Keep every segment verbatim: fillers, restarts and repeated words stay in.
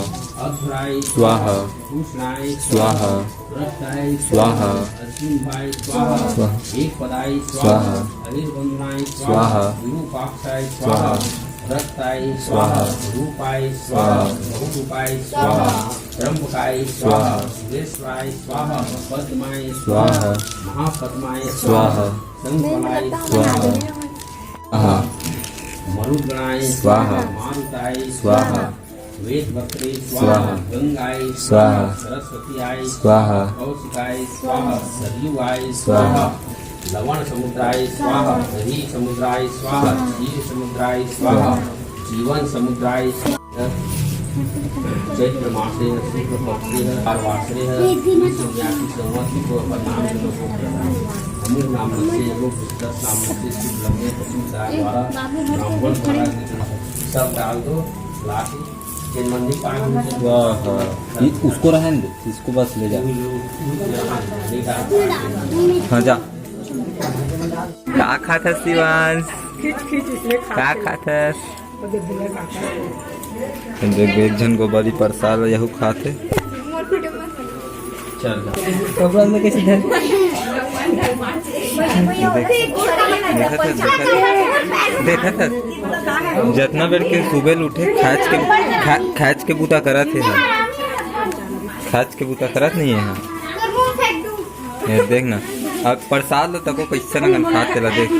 स्वाहा। अध्वराय स्वाहा। भूषणाय स्वाहा। स्वाहा। रक्ताय स्वाहा। स्वाहा। अश्विन्भाय स्वाहा। स्वाहा। एकपदाय स्वाहा। स्वाहा। अहिर्बन्धनाय स्वाहा। स्वाहा। विरूपाक्षाय स्वाहा। स्वाहा। रक्ताय स्वाहा। स्वाहा। रूपाय स्वाहा। स्वाहा। बहुरूपाय स्वाहा। स्वाहा। त्र्यंबकाय स्वाहा। स्वाहा। सुरेश्वराय स्वाहा। पद्माय स्वाहा। स्वाहा। महापद्माय स्वाहा। स्वाहा। शंखपालाय स्वाहा। स्वाहा। मरुद्गणाय स्वाहा। स्वाहा। मारुताय स्वाहा। स्वाहा। वेदवक्त्रे स्वाहा। स्वाहा। गंगाय स्वाहा। स्वाहा। सरस्वत्याय स्वाहा। स्वाहा। कौशिकाय स्वाहा। स्वाहा। सरयूयाय स्वाहा। स्वाहा। लवण समुद्राय स्वाहा। स्वाहा। दही समुद्राय स्वाहा। स्वाहा। क्षीर समुद्राय स्वाहा। स्वाहा। जीवन समुद्राय स्वाहा। चैत्र मासे शुक्ल पक्षे ह, पारवासरे ह, एक दिन में विश्वव्यापी संवत को अपन नाम के लोगों के अमूल नाम से लोग दस नाम से शुभ लगे पशु का द्वारा बाबू घर से ब्राह्मण उठ खड़े। द्वारा सब डाल दो। लाठी, जिन मंदिर पानी से स्वाहा। ये उसको रहने दे, इसको बस ले जा। हाँ, जा। का खात हस शिवांश? खींच, खींच, इसमें खा का के। खात हस? देख, एक झन गोबर ही परसाल यहू खात हे। चल। कपड़ा में कैसे धर? देखत हस, देखत हस, देखत हस। जतना बेर के सुबह ले उठे, खाच के, खा-, खाच के बूता करत हे। खाच के बूता करत नहीं है। ये देख ना, अब परसाल लो तको कैसे ना खात तेला देख।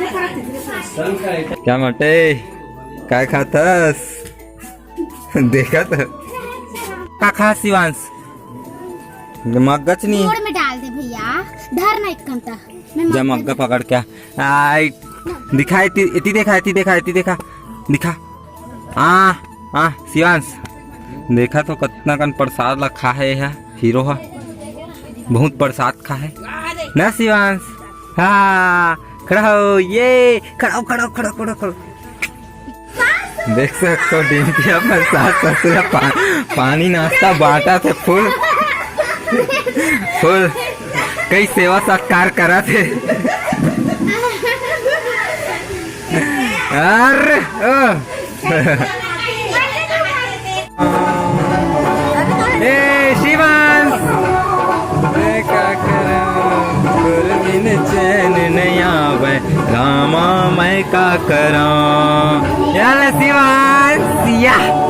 क्या मटे, काय खात हस? देखत ह। का खात हस शिवांश? मगच नहीं। गोड़ में डाल दे भैया। धर ना इतकन ता। मैं मार जमग्गा पकड़ के। आई, दिखा, एती, एती देखा, एती देखा, एती देखा, दिखा। आ, आ, शिवांश, देखा तो कतना कन प्रसाद ला खा है यह हीरो हा। बहुत प्रसाद खा है ना शिवांश? हाँ, खड़ा हो, ये, खड़ा हो, खड़ा हो, खड़ा हो, खड़ा हो, खड़ा हो। देख सकते हो, डिम्पिया पर सास ससुर पा-, पानी नाश्ता बांटा थे, फुल, फुल कई सेवा सत्कार करा थे। अरे, ओ। ए, शिवांश! मैं का करूं? गुरु बिन चैन नहीं आवे, रामा, मैं का करूं? यार, शिवांश, या।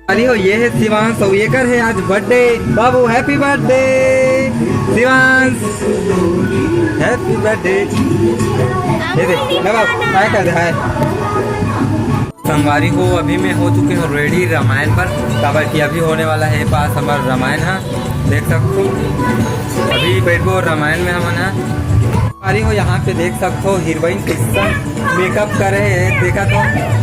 अरे हो, ये है शिवांश, और ये कर है आज बर्थडे। बाबू, happy birthday Shivansh, happy birthday. ये दे, लगा, हाय कर दे, हाय। संगवारी हो, अभी मैं हो चुके हूँ रेडी रामायण पर, काबर कि अभी होने वाला है पास हमारा रामायण है, देख सकते हो। अभी बैठबो रामायण में हमन ह। अरे हो, यहाँ पे देख सकते हो हीरोइन किस्सा मेकअप करे है, देखा तो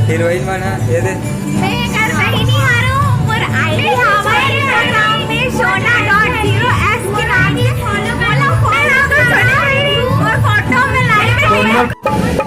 हीरोइन मन है, ये दे। मैं एकर बहिनी हरु, मोर आईडी हवे Instagram में सोना dot zero S के नाम से follow कर लो, follow करो और फोटो में like करो।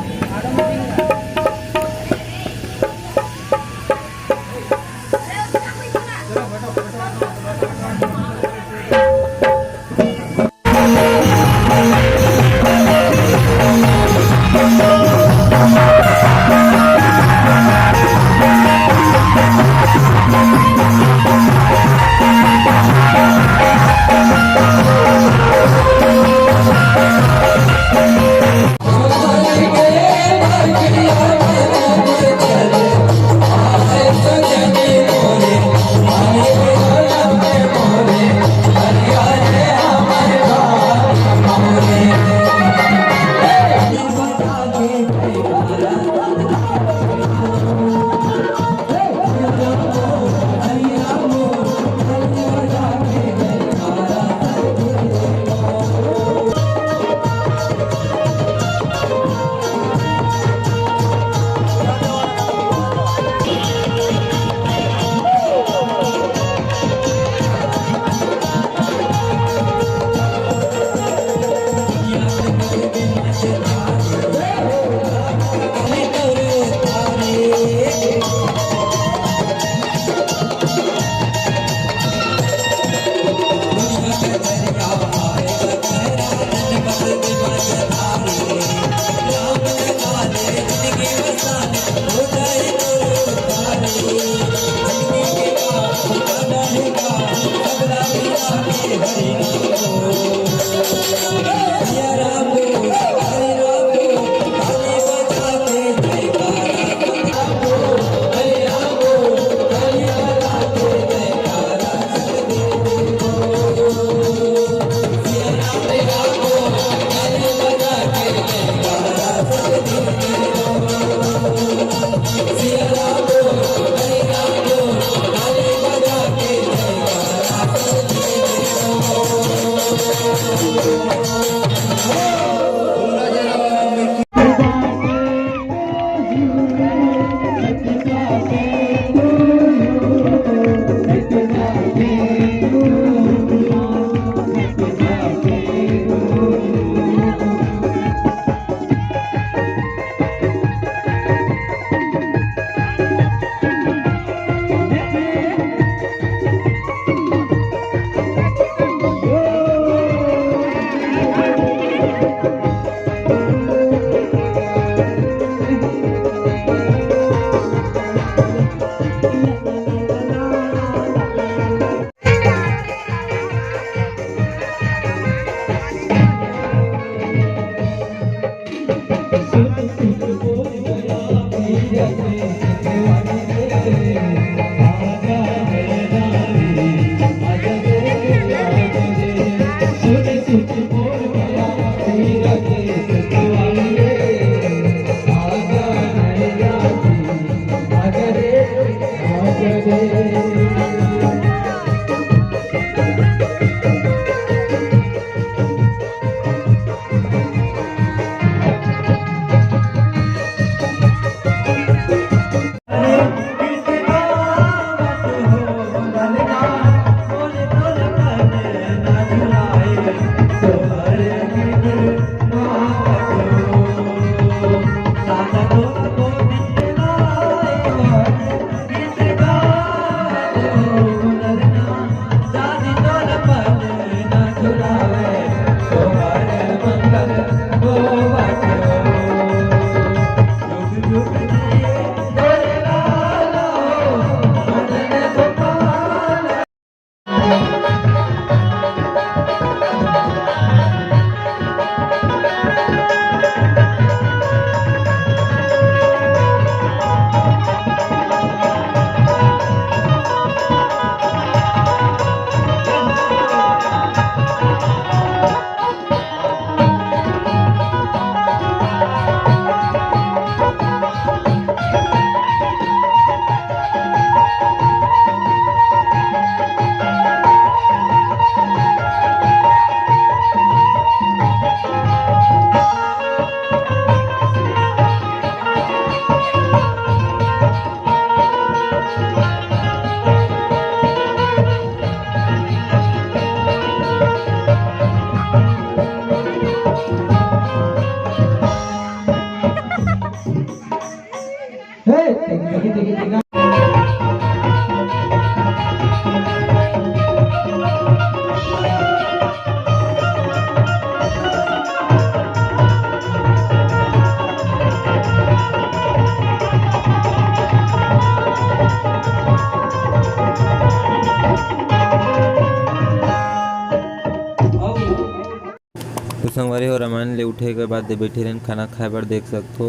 संगवारी हो, रामायण ले उठे के बाद दे बैठे रहन खाना खाए बर। देख सकथो,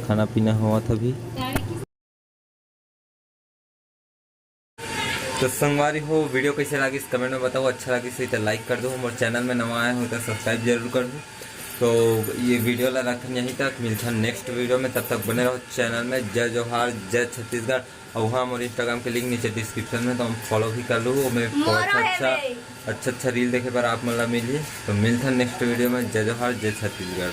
खाना पीना होवत अभी। तो संगवारी हो, वीडियो कैसे लागिस कमेंट में बताओ। अच्छा लागिस होही तो लाइक कर दो, मोर चैनल में नवा आए हो तो सब्सक्राइब जरूर कर दो। तो ये वीडियो ला रखन यहीं तक, मिलथन नेक्स्ट वीडियो में। तब तक बने रहो चैनल में। जय जोहार, जय छत्तीसगढ़। और हाँ, मोर इंस्टाग्राम के लिंक नीचे डिस्क्रिप्शन में, तो हम फॉलो भी कर लूँ। मैं बहुत मोरो है अच्छा बे। अच्छा अच्छा रील देखे बर आप मन ला मिलही। तो मिलथन नेक्स्ट वीडियो में। जय जोहार, जय छत्तीसगढ़।